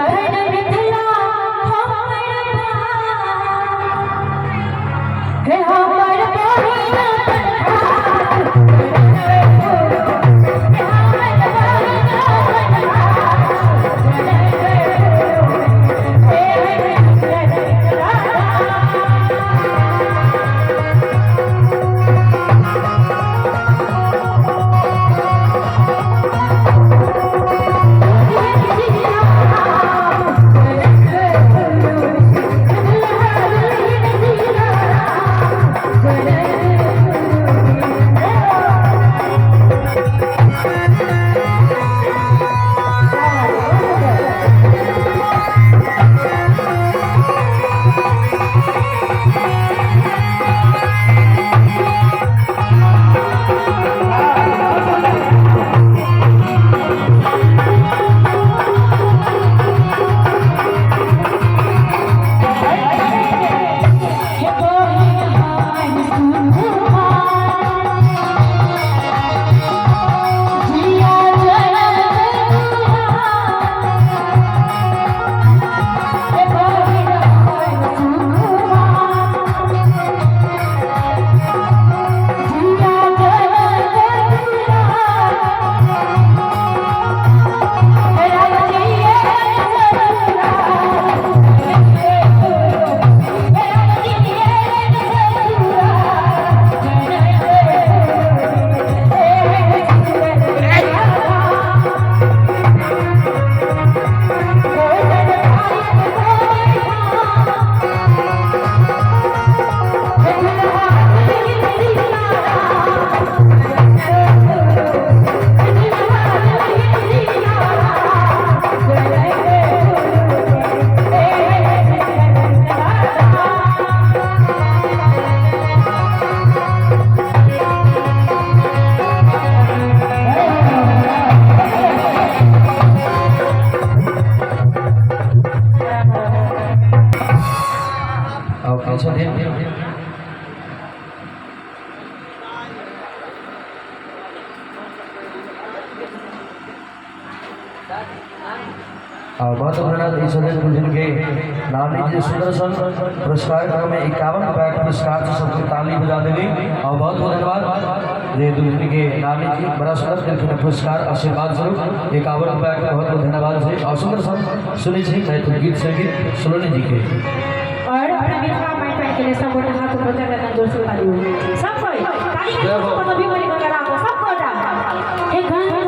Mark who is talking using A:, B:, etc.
A: जखन मिथिला हमर हे हमर बहिना
B: और बहुत धन्यवाद इस दुल्हन के नानी जी सुंदर सन पुरस्कार में 51 रुपया के पुरस्कार से सबको ताली बजा देली। और बहुत बहुत धन्यवाद रे दुल्हन के नानी जी, बड़ा सुंदर दिल पुरस्कार आशीर्वाद स्वरूप 51 रुपया के बहुत बहुत धन्यवाद से। और सुंदर सन सुनी छी मैथिली गीत संगीत सलोनी जी के।
A: और अपना मिथिला माइक पाइक के लिए सब गोटा हाथ ऊपर कर लेना, जोर से ताली हो सब कोई ताली के
B: जय हो।
A: कोनो भी बड़ी वगैरह हो सब गोटा हे गंगा।